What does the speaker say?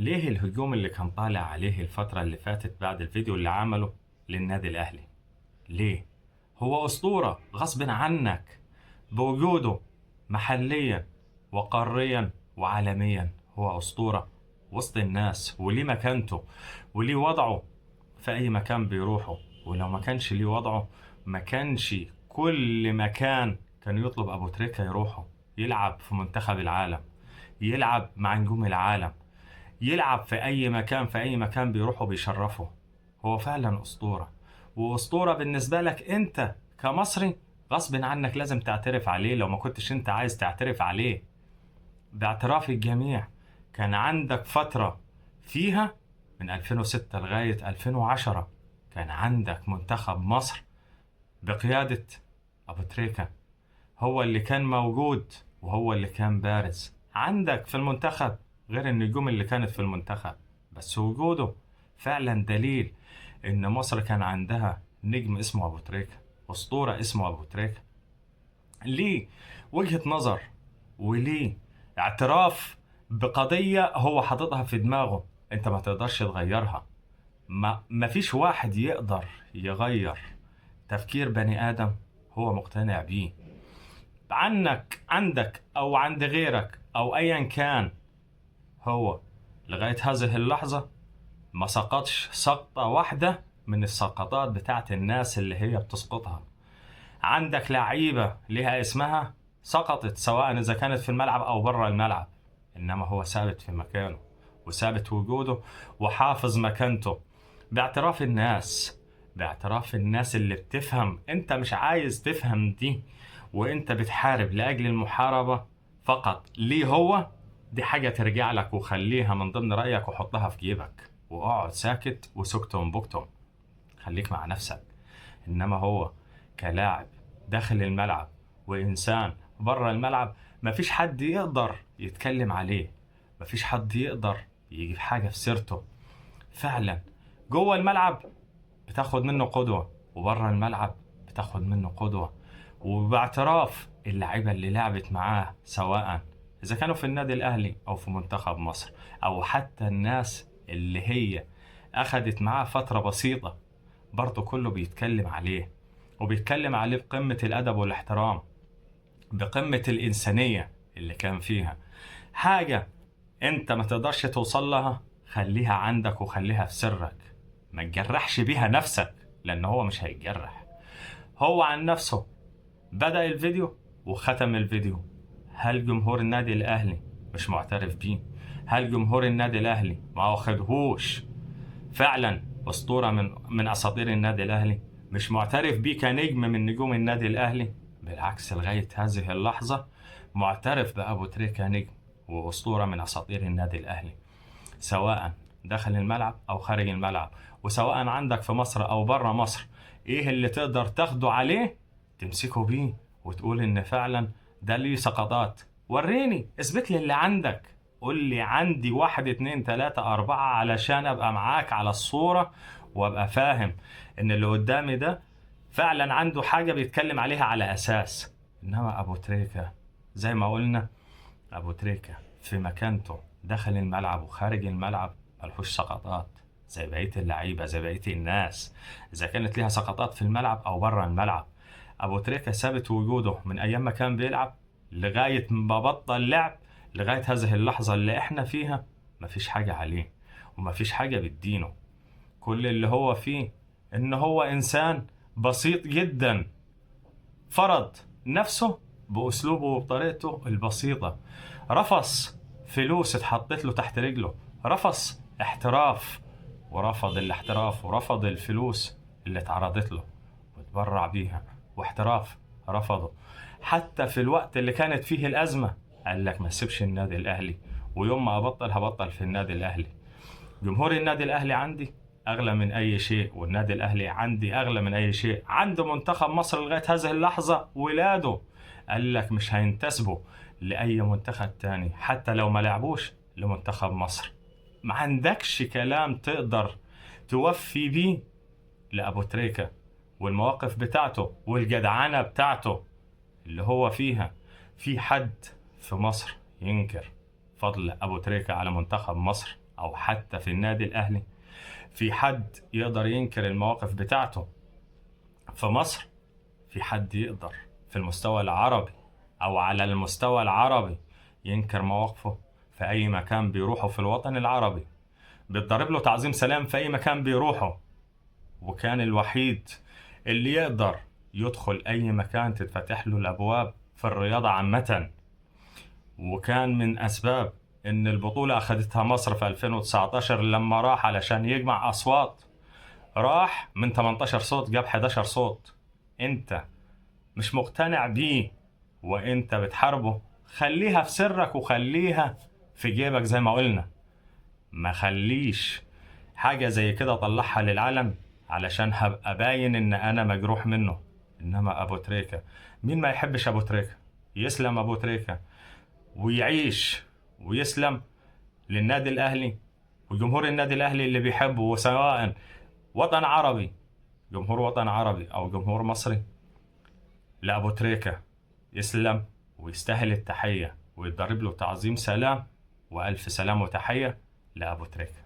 ليه الهجوم اللي كان طالع عليه الفترة اللي فاتت بعد الفيديو اللي عمله للنادي الأهلي؟ ليه؟ هو أسطورة غصب عنك بوجوده محليا وقاريا وعالميا، هو أسطورة وسط الناس وليه مكانته وليه وضعه في أي مكان بيروحه، ولو ما كانش ليه وضعه ما كانش كل مكان كان يطلب أبو تريكة يروحه يلعب في منتخب العالم، يلعب مع نجوم العالم، يلعب في أي مكان، في أي مكان بيروحوا بيشرفه. هو فعلا أسطورة، وأسطورة بالنسبة لك أنت كمصري غصب عنك لازم تعترف عليه. لو ما كنتش أنت عايز تعترف عليه باعتراف الجميع، كان عندك فترة فيها من 2006 لغاية 2010 كان عندك منتخب مصر بقيادة أبو تريكة، هو اللي كان موجود وهو اللي كان بارز عندك في المنتخب غير النجوم اللي كانت في المنتخب، بس وجوده فعلا دليل ان مصر كان عندها نجم اسمه ابو تريكة، اسطورة اسمه ابو تريكة. ليه وجهة نظر وليه اعتراف بقضية هو حاططها في دماغه، انت ما تقدرش تغيرها. ما فيش واحد يقدر يغير تفكير بني آدم هو مقتنع بيه، عنك عندك او عند غيرك او ايا كان. هو لغاية هذه اللحظة ما سقطش سقطة واحدة من السقطات بتاعت الناس اللي هي بتسقطها. عندك لعيبة ليها اسمها سقطت سواء إذا كانت في الملعب أو برا الملعب، إنما هو ثابت في مكانه وثابت وجوده وحافظ مكانته باعتراف الناس، باعتراف الناس اللي بتفهم. انت مش عايز تفهم دي وانت بتحارب لأجل المحاربة فقط، ليه هو؟ دي حاجة ترجع لك وخليها من ضمن رأيك وحطها في جيبك واقعد ساكت وسكتم بكتم، خليك مع نفسك. إنما هو كلاعب داخل الملعب وإنسان بره الملعب مفيش حد يقدر يتكلم عليه، مفيش حد يقدر يجيب حاجة في سيرته. فعلا جوه الملعب بتاخد منه قدوة وبره الملعب بتاخد منه قدوة، وباعتراف اللعيبة اللي لعبت معاه سواء إذا كانوا في النادي الأهلي أو في منتخب مصر، أو حتى الناس اللي هي أخدت معاه فترة بسيطة برضه كله بيتكلم عليه، وبيتكلم عليه بقمة الأدب والاحترام، بقمة الإنسانية اللي كان فيها. حاجة أنت ما تقدرش توصل لها خليها عندك وخليها في سرك، ما تجرحش بيها نفسك لأن هو مش هيتجرح. هو عن نفسه بدأ الفيديو وختم الفيديو. هل جمهور النادي الأهلي مش معترف بيه؟ هل جمهور النادي الأهلي ما واخدهوش فعلا أسطورة من أساطير النادي الأهلي؟ مش معترف بيه كنجم من نجوم النادي الأهلي؟ بالعكس لغاية هذه اللحظة معترف بأبو تريكة نجم وأسطورة من أساطير النادي الأهلي، سواء داخل الملعب أو خارج الملعب، وسواء عندك في مصر أو بره مصر. إيه اللي تقدر تاخده عليه تمسكه بيه وتقول إن فعلا ده ليه سقطات؟ وريني، اثبت لي اللي عندك، قول لي عندي 1 2 3 4 علشان ابقى معاك على الصورة وابقى فاهم ان اللي قدامي ده فعلا عنده حاجة بيتكلم عليها على اساس. انما ابو تريكة زي ما قلنا، ابو تريكة في مكانته داخل الملعب وخارج الملعب ملحوش سقطات زي بقية اللعيبة، زي بقية الناس اذا كانت ليها سقطات في الملعب او بره الملعب. ابو تريكة ثابت وجوده من ايام ما كان بيلعب لغاية ما بطل لعب لغاية هذه اللحظة اللي احنا فيها، مفيش حاجة عليه ومفيش حاجة بتدينه. كل اللي هو فيه ان هو انسان بسيط جدا، فرض نفسه باسلوبه وبطريقته البسيطة، رفص فلوس اتحطت له تحت رجله، رفص احتراف ورفض الاحتراف ورفض الفلوس اللي اتعرضت له وتبرع بيها، واحتراف رفضه حتى في الوقت اللي كانت فيه الأزمة. قال لك ما سيبش النادي الأهلي، ويوم ما أبطل هبطل في النادي الأهلي. جمهور النادي الأهلي عندي أغلى من أي شيء، والنادي الأهلي عندي أغلى من أي شيء. عنده منتخب مصر لغاية هذه اللحظة ولاده قال لك مش هينتسبوا لأي منتخب تاني حتى لو ما لعبوش لمنتخب مصر. ما عندكش كلام تقدر توفي بيه لأبو تريكة والمواقف بتاعته والجدعنة بتاعته اللي هو فيها. في حد في مصر ينكر فضل أبو تريكة على منتخب مصر او حتى في النادي الاهلي؟ في حد يقدر ينكر المواقف بتاعته في مصر؟ في حد يقدر في المستوى العربي او على المستوى العربي ينكر مواقفه في اي مكان بيروحه في الوطن العربي؟ بيتضرب له تعظيم سلام في اي مكان بيروحه، وكان الوحيد اللي يقدر يدخل اي مكان تتفتح له الابواب في الرياضة عامة، وكان من اسباب ان البطولة اخذتها مصر في 2019 لما راح علشان يجمع اصوات، راح من 18 صوت جاب 11 صوت. انت مش مقتنع بيه وانت بتحاربه، خليها في سرك وخليها في جيبك زي ما قلنا، ما خليش حاجة زي كده طلعها للعلن علشان هبقى باين ان انا مجروح منه. انما ابو تريكة، مين ما يحبش ابو تريكة؟ يسلم ابو تريكة ويعيش ويسلم للنادي الاهلي وجمهور النادي الاهلي اللي بيحبه، وسواء وطن عربي، جمهور وطن عربي او جمهور مصري، لابو تريكة يسلم ويستاهل التحية ويتضرب له تعظيم سلام وألف سلام وتحية لأبو تريكة.